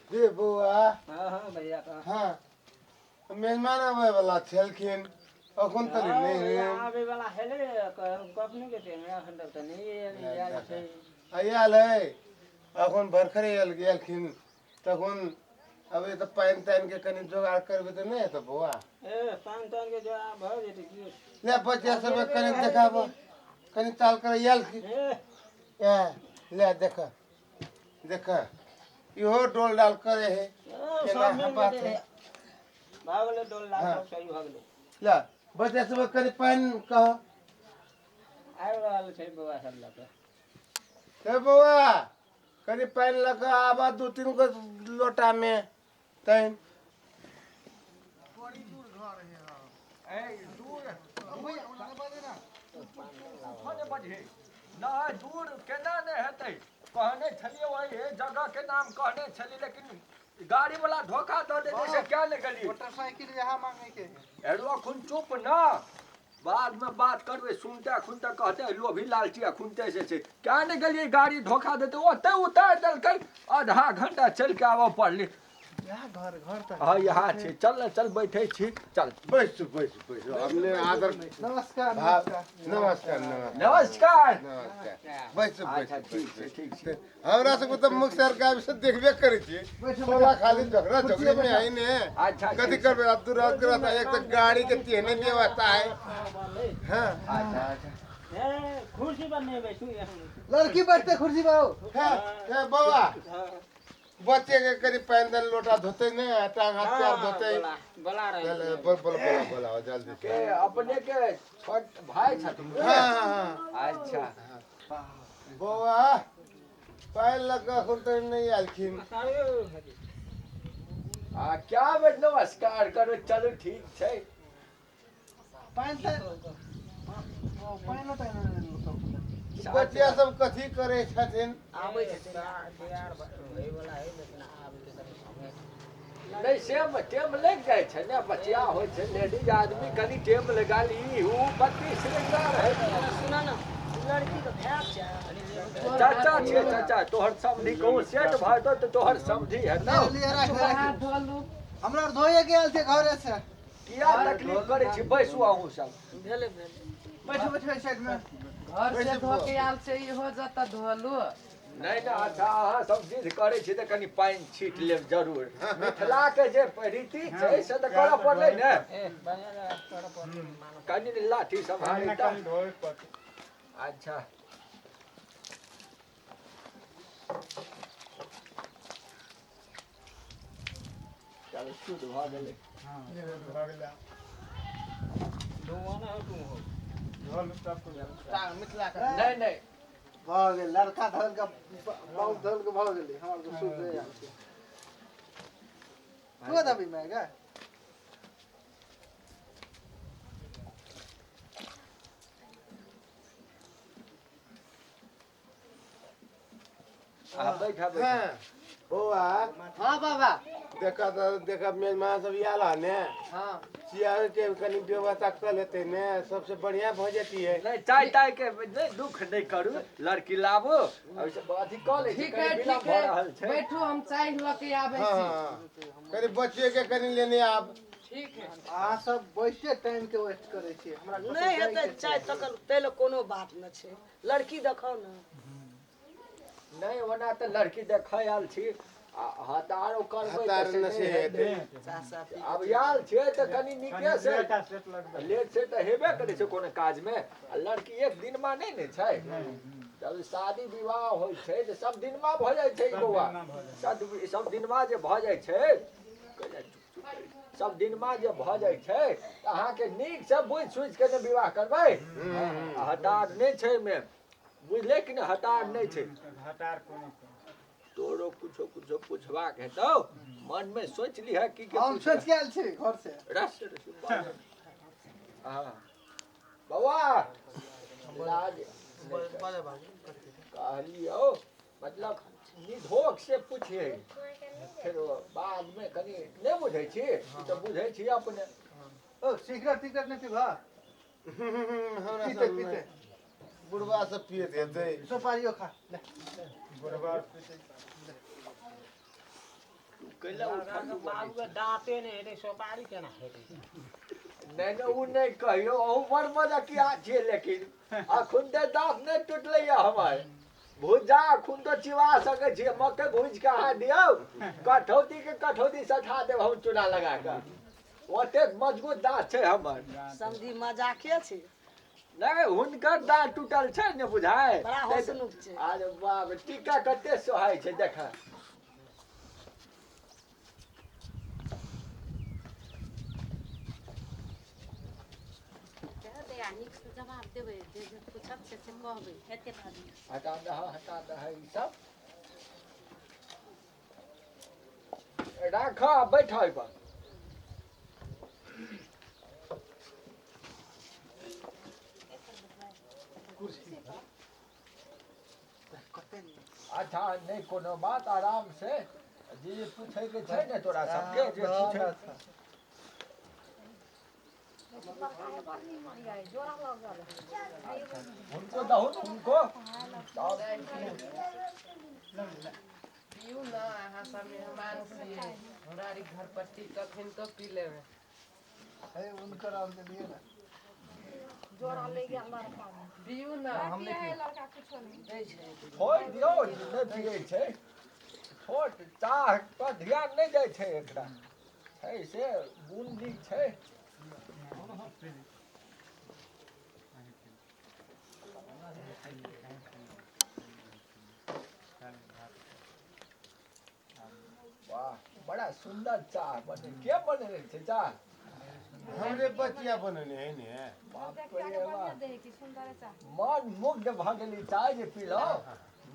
रे बौआ। हाँ हाँ भैया का। हाँ, मेहमान आबै वाला छलखिन, अखन तक नहि भैया हेन। आबे वाला हेले कखनी के टाइम अखन तक तऽ नहि आयल छै। आयल है, अखन भरखरे आयल गेलखिन तखन। अब तऽ पानि तानि के कनि जोगाड़ करबै तऽ नहि हेतौ बौआ? ए पानि तानि के जोगाड़ भऽ जेतै की। ले बच्चा सब कनि देखाब, कनि ताल कर आयल। ए ए ले देख देख, इहो डोल डाल करे है। ओ, केना सब मिल बात जेतै है? भऽ गेलै डोल लाल हाँ। सब सही भऽ गेलै। ले बच्चा सब कनि पानि कह। आबि रहल छै बौआ सब लऽ कऽ। हे बौआ, कनि पानि लऽ कऽ आबऽ, दू तीन गो लोटामे तैन। नहि दूर केना नहि हेतै? कहने छलियै, ओहि जगह के नाम कहने छलियै, लेकिन गाड़ी वाला धोखा दऽ देने से क्या नहि गेलियै। मोटरसाइकिल यहाँ मांगे के है। एरो अखन चुप न, बाद में बात करबै। सुनते अखन तऽ कहते लोभी लालची अखन से छै। क्या नहि गेलियै? गाड़ी धोखा देतै, ओतै उतारि देलकै, आधा घंटा चलि के आबऽ पड़लै। यहाँ घर घर तक। हँ, यहाँ छै। चल ने, चल बैठे छी, चल। बैसू बैसू बैसू, अपने आदर नमस्कार। भाव। नमस्कार। नमस्कार नमस्कार। नमस्कार। नमस्कार, बैसू। अच्छा। बैसू। ठीक छै, ठीक छै। हमरा सबके तऽ मुख्य सरकार से देखबे करै छियै। बैठू, सोला खाली झगड़ा झगड़ी में है ने। अच्छा। कथी करबै अब? दूर रात के एक तऽ गाड़ी के तेहने व्यवस्था है। हाँ। अच्छा अच्छा। ए कुर्सी पर नहि बैसू यहाँ। लड़की बैठते कुर्सी पर आओ। है है बौआ। हाँ। बच्चे के करीब पानि देल, लोटा धोते ने, टांग हाथ पैर धोते। बोला बोला रहे। चल, बोल बोल बोला बोला जल्दी के से। अपने के छोट भाई छथिन? हाँ हाँ हाँ। अच्छा। बौआ, पानि लऽ कऽ एखन तऽ नहि आयलखिन। आ क्या बेर नमस्कार करू, चलू ठीक छै। पानि तऽ ओ, पानि तानि नहि लेलको। बच्चा सब कथी करै छथिन? आबै छै तैयार होइवला है, लेकिन आबैके कनि समय। नहि, सेम टेम लागि जाइ छै ने। बचिया होइ छै, लेडीज आदमी कनि टेम लगा ली, उ बत्ती श्रृंगार है। सुन ने, लड़की के भाय छै। चाचा छियै चाचा, तोहर समधि कहूँ सेट भऽ जेतौ तऽ तोहर समधि हेतौ। ले लिअ, राख राख। हाथ धोलू। हमरा आर धोए के आयल छै घरे से। किया तकलीफ करै छी? बैसू अहूँ सब। भेलै भेलै। बैठू बैठू एहि साइड में। घर से धो के आयल छै, इहो जतऽ धोलू। नहि नहि, अच्छा, अहाँ सब जिद करै छी तऽ कनि पानि छीट लेब जरूर। मिथिलाके जे रीति छै से तऽ करऽ पड़लै ने। ए बढ़िआँ जगह करऽ पड़तै मानव। कनि लाठी सम्हारी तऽ। अच्छा। चलू, शुद्ध भऽ गेलै। धुआं ना हो तू हो। मिथिला के। नहि नहि। भऽ गेल, लड़का धोल के, बहुत धोल के भऽ गेलै। हमर तऽ शुद्ध आयल छै। तू दबी में गे। अहाँ बैठा बैठा। हाँ बौआ। हाँ बाबा। देखा तऽ देखा, मेजमान सब आयल हन ने। हाँ। चियार के कनि व्यवस्था कऽ लेते ने, सबसे बढ़िया भऽ जेतियै। नहि, चाय ताय के नहि दुख नहि करू, लड़की लाबू, ओहिसँ अथी कऽ लै छी। ठीक कनि है। विलम्ब ठीक भऽ है। रहल छै। बैठू, हम चाय लऽ के आबै हाँ छी। हाँ, कनि बच्चे के कनि लेने आब। ठीक है। अहाँ सब बैठे टाइम के वेस्ट करै छियै। हमरा कतौ नहि जाइके हेतै छै। चाय तकल, ताहि लए कोनो बात नहि छै। लड़की देखाउ ने। नहि, ओना तऽ लड़की देखऽ आयल छी आ हतारो करबै तऽ हतार से नहि नहि हेतै। हेतै। आब आयल छियै तऽ कनि नीके से, लेट से तऽ हेबे करै छै कोनो काजमे। आ लड़की एक दिनमा नहि ने छै। जब शादी विवाह होइ छै तऽ सब दिनमा भऽ जाइ छै बौआ? सब सब दिनमा जे भऽ जाइ छै, सब दिनमा जे भऽ जाइ छै तऽ अहाँके नीकसँ बुझि सुझि के ने विवाह करबै। आ हतार नहि छै एहिमे, बुझले कि नहि? हतार नहि छै। तोरो कुछो कुछो पूछबाक हेतौ, मनमे सोचि लिहऽ की की हम पूछबै। सोचि के आयल छी घर से। रस रस बाजू। हाँ बौआ, लाज कहलियौ, मतलब निधोक से पूछिए, फेर बादमे कनि नहि बुझै छी ई तऽ बुझै छी अपने। ओ सिगरेट तिगरेट नहि पीबह? हमरा पीते सब पीते। बुढ़बा सब पियत हेतै। सुपारियो खा ले। तू कैला उठल बाबू के दाँते नहि हेतै, सोपारी केना हेतै? नहि नहि, ओ नहि कहियौ, अहूँ बड़ मजाकिया छियै, लेकिन अखन तऽ दाँत नहि टूटलैया हमर। भुजा अखन तऽ चिबा सकै छियै, मकइ भूजि कऽ अहाँ दियौ, कठौती के कठौती सठा देब हम चूना लगा कऽ, ओतेक मजबूत दाँत छै हमर। समधी मजाके छै। नहि, हुनकर दाँत टूटल छै ने बुझाय। बड़ा हंसमुख छै। अरे बाप रे, टीका कते सोहाइ छै देख। नीकसँ जवाब देबै, जे जे पूछत से से कहबै। हेतै भाभी। हटा दह, हटा दह, ई सब राख, बैठ पर। अच्छा, नहि कोनो बात, आराम से जे पूछे के छै ने तोरा सबके जे पूछे। हुनको दहु, हुनको। पियू ने, अहाँ सब मेहमान छियै, हमरा आर घर पट्टी कखन तो पी लेबै। है उनकर आम देलियै ने। पियू ने। हम नहि पीब। छोड़ि दियौ, नहि पियै छै, छोट चाह पर ध्यान नहि दै छै एकरा, छै से गुण नीक छै। वाह, बड़ा सुंदर चाह बने, के बनेने छै चाह? हमरे बचिया बनेने है ने। बाप रे बाप, मन मुग्ध भऽ गेली चाय जे पीलहुँ,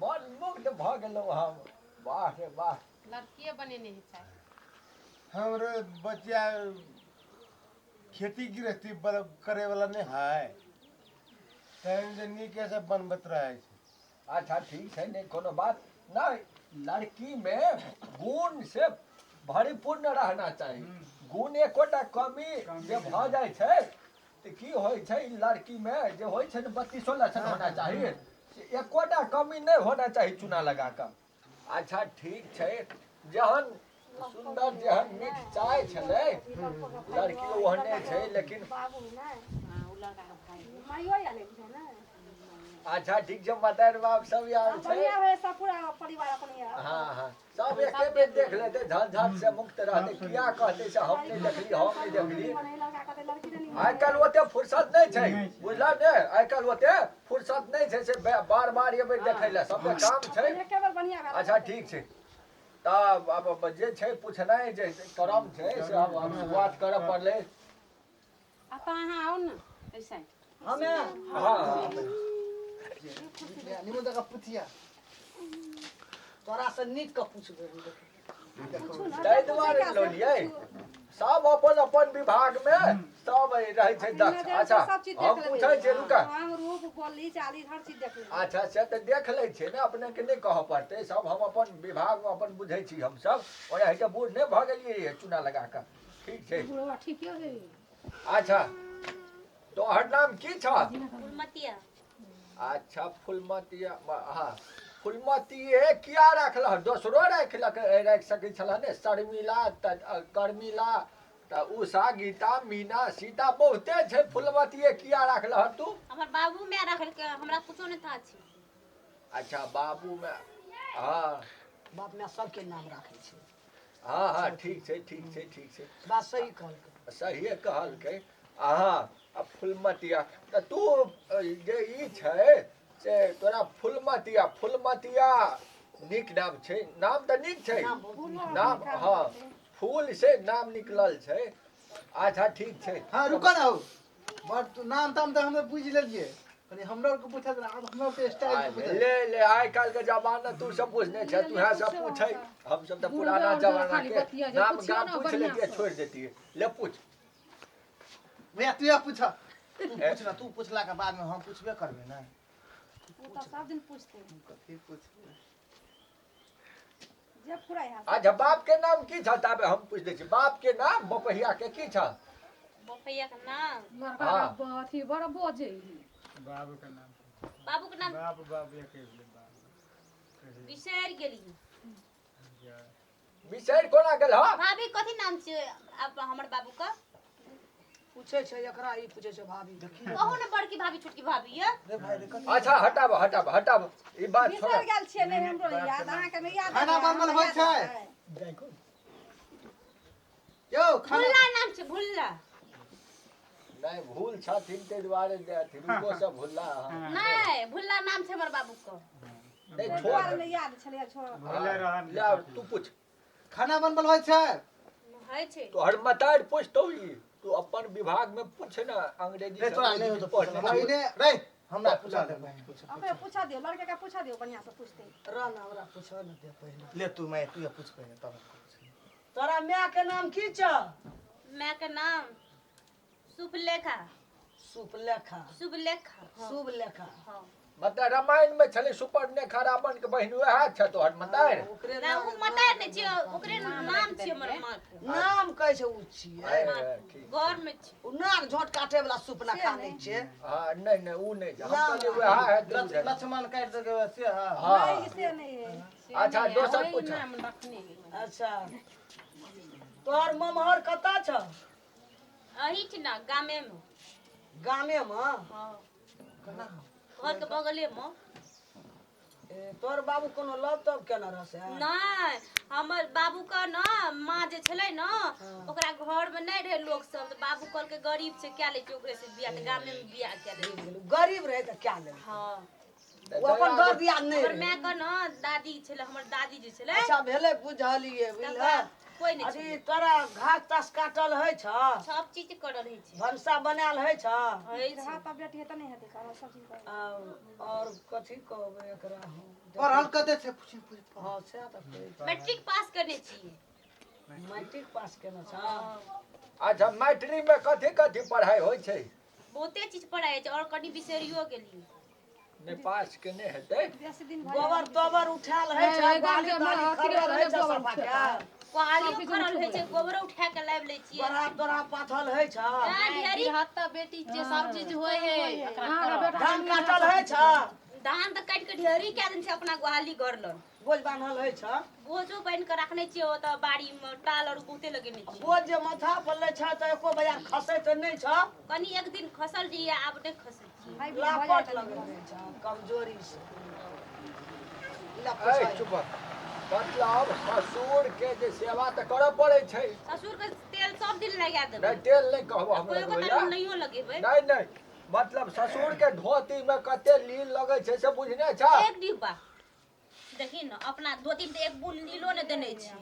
मन मुग्ध भऽ गेलहुँ हम, वाह रे वाह। लड़किए बनेने है चाय। हमरे बचिया खेती गृहस्थी करे वाला नहीं है, तैं जे नीके से बनबैत रहै छै। अच्छा ठीक छै, नहि कोनो बात नहि। लड़की में गुण से भरिपूर्ण रहना चाही, गुण एकोटा कमी जे भऽ जाइ छै तऽ की होइ छै, लड़की में जे होइ छै ने 32 लक्षण होना चाही, से एकोटा कमी नहि होना चाही चूना लगा कऽ। अच्छा ठीक छै, जहन सुन्दर जेहन मीठ चाय छलै, लड़की ओहने छै, लेकिन अच्छा ठीक छै, मतार बाप सब आयल छै। हाँ हाँ, सब एके बेर देख लेतै, झंझट से मुक्त रहतै। किया कहतै से हम नहि देखली, हम नहि देखली। आइ काल्हि ओते फुर्सत नहि छै, बुझल ने, आइ काल्हि ओते फुर्सत नहि छै से बार बार एबै देखै लए, सबके काम छै। अच्छा ठीक छै, तब आब जे छै पूछनाइ जे क्रम छै से आब शुरुआत करऽ पड़लै। अहाँ आउ ने एहि साइड। हमे हाँ निमन दका पुछिया, तोरा से नीक के पूछबै हम। ताहि दुआरे लऽ सब अपन अपन विभाग में सब रहै छै दक्ष। अच्छा हम पूछै छियै, रुका। अच्छा से तऽ देख लै छियै ने, अपने के नहि कहऽ पड़तै, सब हम अपन विभाग में अपन बुझै छी हमसब। ओना तऽ बूढ़ नहि भऽ गेलियै चूना लगा कऽ। ठीक छै। अच्छा तोहर नाम की छह? फुलमतिया। अच्छा फुलमतिया, हाँ फुलमतिये किया राखलह? दोसरो राखलक, राखि सकै छलह ने, शर्मिला, कर्मिला, तऽ उषा, गीता, मीना, सीता बहुते छै, फुलमतिये किया राखलह तू? हमर बाबू माय राखलकै, हमरा कुछो नहि था छै। अच्छा बाबू माय, हाँ बाप माय सबके नाम राखै छै। हाँ हाँ ठीक छै, ठीक छै, ठीक छै, बात सही कहलकै, सहिए कहलकै। हाँ आ फुलमतिया तऽ तू जे ई छै से तोरा फुलमतिया, फुलमतिया नीक नाम छै, नाम तऽ नीक छै नाम, हाँ फूल से नाम निकलल छै। अच्छा ठीक छै। हाँ रुको ना, बड़ तू नाम ताम तऽ हमे बुझि लेलियै, कनि हमरा आरके पूछत ना, आब हमरा आरके स्टाइल के पूछत। ले ले, आइ काल्हि के जमाना तू सब बुझने छै, तू सब पूछै, हम सब तऽ पुराना जमाना के नाम गाम पूछ लेतियै छोड़ि देतियै। ले पूछ भैया, तू पूछ। तू पूछ ना, तू पूछला के बाद में हम पूछबे करबै ना। ओ तऽ सब दिन पूछते। कथी पूछबै? जे फुराइ है। अच्छा बाप के नाम की छ? ताबे हम पूछ दै छी, बाप के नाम बपहिया के की छ? बपहिया के नाम हाँ। अथी बड़ा बजै। बाबू के नाम, बाबू के नाम, बाप बाप एके भेलै, बाबू बिसरि गेली। बिसरि कोना गेल ह? भाभी कथी नाम छै आप हमर बाबू का? पूछे छै एकरा, ई पूछे छै भाभी। कहू ने बड़की भाभी छोटकी भाभी ये। रे भाई रे कथी? अच्छा हटाबो हटाबो हटाबो ई बात छोड़। बिसरि गेल छियै, नहि हमरो याद, अहाँके नहि याद? खाना बनबल होइ छै यौ? खाना भुल्ला नाम छै, भुल्ला। नहीं भूल छथिन ताहि दुआरे जे अथी रुको से भुल्ला। नहीं, भुल्ला नाम छै हमर बाबू का। नहीं ताहि छोड़। दुआरे नहि याद छलैए, छोड़। भुल्ले रहन। ले तू पूछ। खाना बनबल होइ छै? होइ छै। तोहर मतार पूछतौ ई, तू अपन विभाग में पूछ ना अंग्रेजी रे तोरा नहि होतो पढ़ने। पहिने रे हमरा पूछा दे पहिने। ओकरे पूछा दियौ, लड़के के पूछा दियौ, बढ़िआँ से पूछतै। रह ना, हमरा पूछऽ ने दे पहिले। ले तू मैं तू पूछ पहिने तब। तोरा माय के नाम की छ? माय के नाम सुपलेखा। सुपलेखा? शुभलेखा। शुभलेखा। हाँ। मतलब रामायण में छलै सुपर्णरेखा रावण के बहिन, वएह छ तोहर मतार? ओकरे ना नाम उ मतार नहि छियै, ओकरे नाम छियै हमर माँ के। नाम कहै छै उ छियै। ठीक। घर में छै। उ नाक झोट काटे वाला सुपना खा लै छै। हाँ नहीं नहीं उ नहीं छै, हम कहलियै वएह है तऽ बुझल। लक्ष्मण काटि देलकै से? हाँ। हाँ। नहि, से नहि है। अच्छा दोसर पूछ। नाम रखने है। अच्छा तोहर ममहर कतऽ छ? अही छै ना गामे में। गामे मे? हाँ, घर के बगले में। ए, तोहर बाबू कोनो लव तब केने रहसे? नहीं, हमर बाबू के ना माँ जे छलै ना, ओकरा घर में नहीं रहे लोग सब, तऽ बाबू कहलकै गरीब छै, क्या लै छै ओकरे से बियाह, तऽ गामे में बियाह कए देलकै। गरीब रहे तऽ क्या ले? हाँ। ओ अपन घर दिया नहि हमर रहै। माय के ना दादी छलै, हमर दादी जे छलै। अच्छा भेलै, बुझलियै, बुझलै। तकरा कोइ नहि अथी छलै। तोरा घास तास काटल होइ छ? सब चीज करल होइ छै। भनसा बनायल होइ छ? होइ छै। हाथ अपडेट हेतै नहि हेतै करल सब चीज करल। और कथी कहबै एकरा हम? पढ़ल कते छै पूछि पूछि। हाँ सएह तऽ कहै छी। मैट्रिक पास करने छियै। मैट्रिक पास केने छ? अच्छा मैट्रिक में कथी कथी पढ़ाई होइ छै? बहुते चीज पढ़ाइ छै और कनि बिसरियो गेलियै। नहि पास केने हेतै। बेसी दिन भऽ गोबर तोबर उठायल होइ छ? बाली ताली खरल होइ छ सफा के? कोहालियो खरल होइ छै, गोबरो उठा के लाबि लै छियै। गोरा तोरा पाथल होइ छ? ना ढेरी। गृहस्थ बेटी छै, सब चीज होइ है एकरा करब। धान काटल होइ छ? धान तऽ काटि के ढेरी कए देने छै अपना गोहाली घर लग। बोझ बान्हल होइ छ? बोझो बान्हि के रखने छियै ओतऽ बाड़ी मे, टाल और बहुते लगेने छियै। बोझ जे माथा पर लै छ तऽ एको बजार खसै तऽ नहि छ? कनि एक दिन खसल रहियै, आब नहि खसै छियै। भाइ भऽ लापट जायत। लगैत रहै छ कमजोरी से। ला ऐ पूछै। चुप, मतलब ससुर के जे सेवा तऽ करऽ पड़ै छै। ससुर के तेल सब दिन लगा देबै। नहि तेल नहि कहबो हमरा कोइ भैया। कतऽ नहियो लगेबै। नहीं नहीं मतलब ससुर के धोती में कते लील लगै छै से बुझने छ? एक डिब्बा देखी न, अपना धोती मे तऽ एक बूंद लीलो नहि देने छै,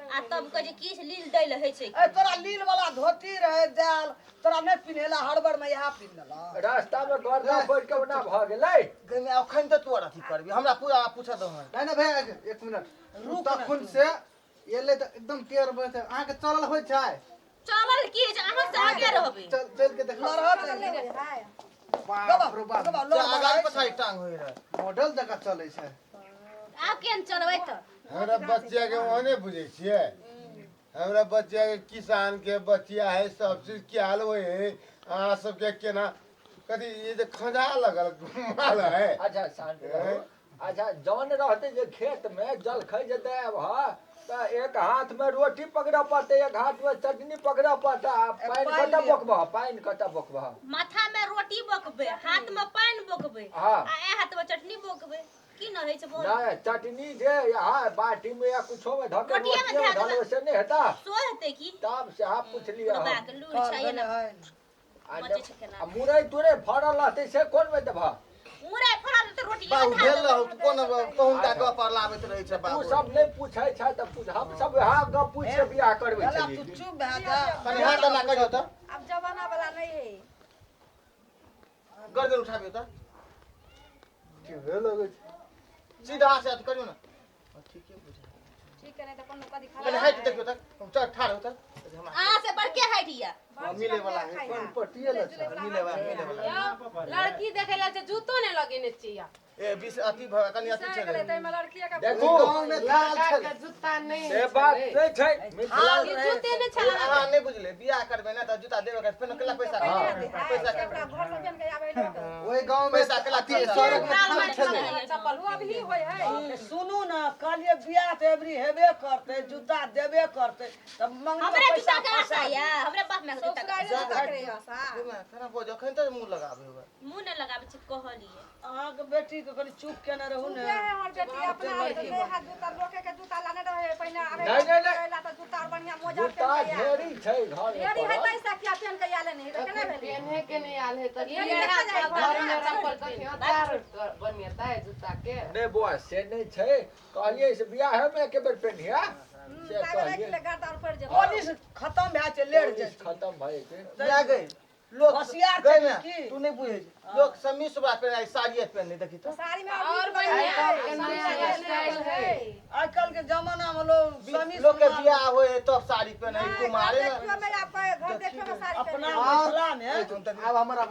आ तब कहै छै किछु लील दै लए होइ छै। ए तोरा लील वाला धोती रहे देल, तोरा नहि पिन्हेला, हड़बड़ में इएह पिन्ह लेलक। रास्ता में गर्दा पड़ि के ओना भऽ गेलै। गमे अखन तऽ तू अथी करबी, हमरा पूरा पूछऽ दो। नहीं नहीं भैया एक मिनट रुक। तखन से एलै तऽ एकदम टेर बनै छै। अहाँके चलल होइ छै? चलल की होइ छै, अहाँ से आगे रहबै। चल चल के देखा। लड़हट नहि होइ है। बाप रे बाप। बाबा, लड़ आगाड़ी पछाड़ी टांग होइ रहै, मॉडल जकाँ चलै छै। आब केहन चलबै तऽ? हमरा बच्चा के ओहने बुझै छियै? हमरा बच्चा के किसान के बच्चा है, सब चीज क्या हाल होइ है अहाँ सबके? केना कथी ई जे खजा लगल माल है। अच्छा शांत रहू। अच्छा जन रहतै जे खेत में जलखै जे देब ह तऽ एक हाथ में रोटी पकड़ऽ पड़तै, एक हाथ में चटनी पकड़ऽ पड़तै, आ पानि कतऽ बोकबह? पानि कतऽ बोकबह? माथा में रोटी बोकबै, हाथ में पानि बोकबै। हाँ। आ ए हाथ में चटनी बोकबै, की न होइ छै बोल? नहि चटनी जे यहाँ बाटी में या कुछो में धऽ के रोटिये में रोटिये में धऽ धऽ लेबै से नहि हेता? सो हेतै की? तब से पुछलियै हम। बुढ़बा के लूरि छै ने। आ बचै छै केना? आ मुरई तुरई फड़ल रहतै से कोन में देबह? मुरई फड़ल तऽ रोटिये बाबू में धऽ भेल देबै। रहू कोन कहुनका गप पर लाबैत रहै छै तू बाबू। सब नहि पूछै छै तऽ पूछ, हम सब वएह गप पूछि के बियाह करबै भेला तू छलियै। चुप भए जा। कनि हाथ एना करियौ तऽ। आब जमाना वाला नहि है। गर्दन उठाबियौ तऽ। केहे लगै छै? सीधा से अथी करियौ ने। ठीके बुझा। ठीक है, नहि तऽ कोनो कथी कनि खराब। हाइट देखियौ तऽ, चल ठाढ़ हो तऽ। अहाँ से बड़के हाइट यऽ। मिले वाला है। कोन पटिये ल छै? मिले वाला, मिले वाला। यौ, लड़की देखे ला छै, जूतो नहि लगेने छियै। ए बीस अथी भऽ कनि अथी बिसरि छै। गेलै ताहिमे लड़किए के। देखू गाँव में थाल लड़का छलै। के जूता नहि से होइ बात छलै। नहि छै मिथिला। थाल ई रहै। जूते नहि छलै। अहाँ नहि बुझले, बियाह करबै ने तऽ जूता देबे करत, फेर केला पैसा पहिने दे है पैसा से अपना घर से बेन के आबै लोक। ओहि गाँव में पैसा केला। अथी सड़क में लाल माटि ठेल लगैया। चप्पल वो अभी होय है। सुनू ना, कहलिए बियाह तऽ एबरी हेबे करतै, जूता देबे करतै, तऽ मंगनी हमरा पैसा जूता के आशा या हमरा बाप माय के जूता के ससुराले जूता के आशा। केना बजो अखन तऽ मुँह लगाबै हुए। मुँह नहि लगाबै छी कहलिए। अहाँके बेटी के कनि चुप केने रहू ने। चुपे है हमर बेटी, अपना नहि हाथ जूता रोके के जूता लाने रहे पहिने आबे नहीं, नहीं, नहीं। ला तऽ जूता और बढ़िया मोजा जूता पेन के आयल। ढेरी छै घर में ढेरी है पड़ल। तैसा किया पेन के आयल नहीं तऽ केना भेलै? पेन्हे के नहीं आयल है तऽ ढेरी देखा जाइ घर में चप्पल कथी अचार बनेतै जूता के। नहि बौआ से नहि छै, कहलियै से बियाहे मे एके बेर पेन्हिया से ताबे राखि कहलियै। ले गर्दा और पड़ि जेतौ। पॉलिश खतम भए छै, लेट पॉलिश जाइ छै। खतम भए जेतै। लए गई लोक होशियार गई छै ने, की? तू नहि बुझै छै लोक समीस वाला पहिने साड़िये पहिने देखी तऽ साड़ी में और बढ़िया नया स्टाइल है। आइ काल्हि के जमाना में लोग समीस लोक के बियाह होय है तब साड़ी पहिने घर कुमारे में देखियो में आप घर देखियो में साड़ी अपना पहिने। मिथिला में आब हमरा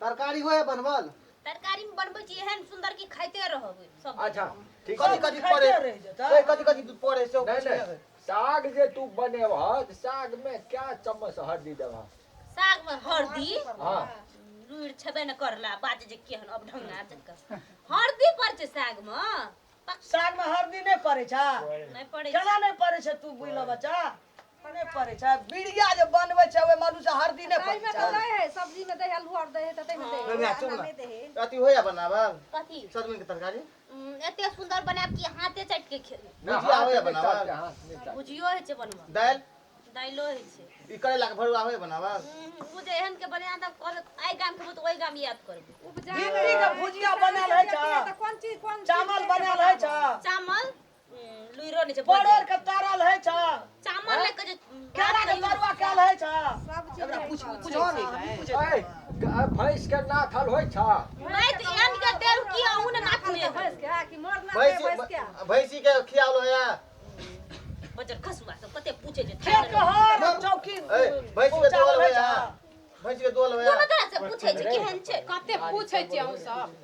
तरकारी होय बनबल। तरकारी में बनबै छी एहन सुंदर कि खाइते रहबै सब। अच्छा ठीक कथी छै। कथी खाइते पड़े रहि जेतै। कथी कथी पड़े से नहीं नहीं, साग जे तू बनेबह तऽ साग में क्या चम्मच हल्दी देबह? साग में हरदी? हाँ। लुरि छेबे न करला बात जे केहन अब ढंगा जकर हरदी पड़ै छै साग में। साग में हरदी नहि पड़ै छै? नहि पड़ै छै। केना नहि पड़ै छै तू बुझल बच्चा? नहि पड़ै छै। बिरिया जे बनबै छै ओहि मनु से हरदी नहि पड़ै ताहिमे छै। तऽ दै है, सब्जी में दै है, आलू और दै है तऽ ताहिमे दै है, ओहिमे चुप एना ना। नहि दै है। अथी होय बनावल कथी? सजमनि के तरकारी। एते सुंदर बनायब कि हाथे चाटि के खेबै। नहि, भुजिया हाथ होय नहि बनावल? चाटतै, हाथ नहि चाटतै। भुजियो होइ छै बनबऽ। दालि? दालियो होइ छै। ई करैला के भरुआ होय बनावल? ओ जे एहन के बना तब कहबै आइ गाम खेबै तऽ ओहि गाम याद करबै। उपजा भिंडी के भुजिया बनायल होइ छै? तऽ कोन चीज कोन चीज चावल बनायल होइ छै? चावल लुइरो नहि छै। परोर के तरल होइ छै? चावल लए के जे केरा के तरुआ कैल होइ छै? सब चीज एकरा है। पूछ पूछो ना हम पूछै ऐ, भैंस के नाथल होइ छ? नहि तऽ एहन के देल की अहूँ ने नाथले भैंस के कि मर्द ना दे भैंस के। भैंसी के खियालो या बजर खसुआ सब कते पूछे छै। खेत के हर चौकी ए भैंसी के चावल दोल होइ होया? छै? भैंसी के दोल होया? कोनो तरह से पूछे छै केहन छै। कते पूछै छियै अहूँ सब।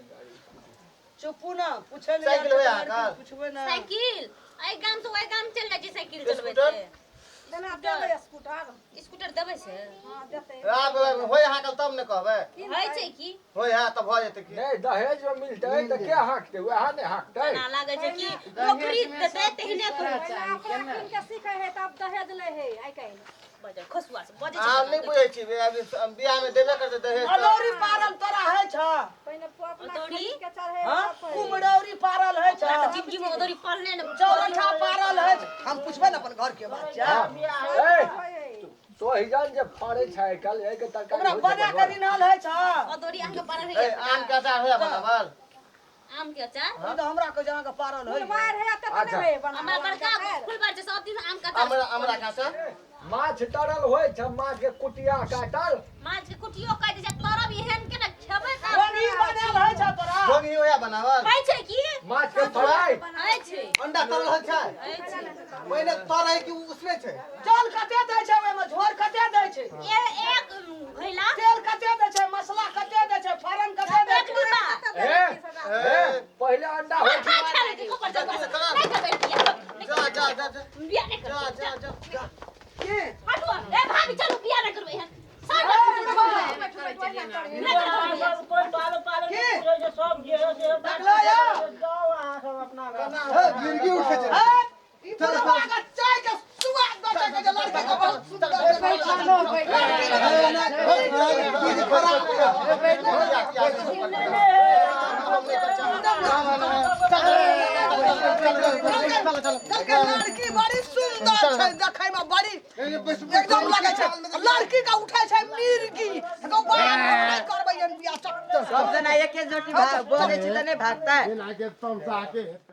चुपू ना, पूछे नहि साइकिल होया अहाँके? पूछबै ना। साइकिल एहि गाम से ओहि गाम चलि जाइ छै साइकिल चलबै स्कूटर? छै। देना देबै स्कूटर। स्कूटर देबै छै? हां देतै। आब होय अहाँके तब ने कहबै। होइ छै की? होय है तऽ भऽ जेतै की। नहि दहेज में मिलतै तऽ के हाँकतै? वएह नहि हाँकतै। एना लागै छै कि नौकरी देतै तेहने करू। पहिने अपना कीन के सीखै है तब दहेज लै है आइ काल्हि। बजर खसुआ सब बजै आब छै। नहि बुझै छी बियाह में देबे करतै दहेज तऽ। अदौरी पारल तोरा होइ छै? पहिने अपना अदौरी? खरीद के चढ़ै हाँ? सब पहिने। कुम्हरौरी पारल होइ छै? हमरा तऽ जिंदगी में अदौरी पारले ने। चौरठा पारल होइ छै? हम पूछबै ने अपन घर के बात छै। ऐ, होय है। सोहिजन जे फड़ै छै आइ काल्हि एहिके तरकारी ओकरा होइ छै बना के बनबल? रिन्हल होइ छै? अदौरी अहाँके पारल ए होइए? आम के अचार होया बनावल? आम के अचार ई तऽ हमरा कहै छै अहाँके पारल होइ। फुलबार है एते तऽ अच्छा। नहि है बना। हमरा बड़का फुलबार छै सब दिन आम के अचार। आमरा आमरा के अचार? माछ तरल होइ छै? माछ के कुटिया काटल? माछ के कुटियो काटि दै छै तरब एहन के ने खेबै तऽ रोगी बनायल होइ छै तोरा? झोंगी होया बनावल? होइ छै की? माछ के फ्राई? होइ छै। अंडा तरल होइ छै? होइ छै। पहिने तरै कि उसने छै? जल कते दै छै ओहिमे? झोर कते दै छै? एक घैला। तेल कते दै छै? मसला कते दै छै? फोरन कते दै एक छै? डिब्बा। ए, ए, पहिले अंडा होइ माथा खा लै छै खबर जगह से। नहि खेबै बियाह। जा जा जा जा बियाह नहि जा करबै। जा जा जा। की? हटू ए भाभी चलू बियाह नहि करबै एहन। सब नहि करबै बियाह। कोइ पालो पालो की? नहि पूछै छै सब जे है से देखलो यौ? जाउ अहाँ सब अपना घर। हे जिंदगी उठे छै। हैं? ई बुढ़वा के चाय के सुआद दऽ छै के जे लड़की के बहुत सुंदर छै। कहलकै लड़की बड़ी सुंदर छै देखै में बड़ी एकदम लगै छै लड़की के उठै छै मिर्गी। एगो बाप नहि करबै एहन बियाह। चल सब जना एके जोटी बोलै छी तऽ नहि भागतै। एना के तमसा के हेतै।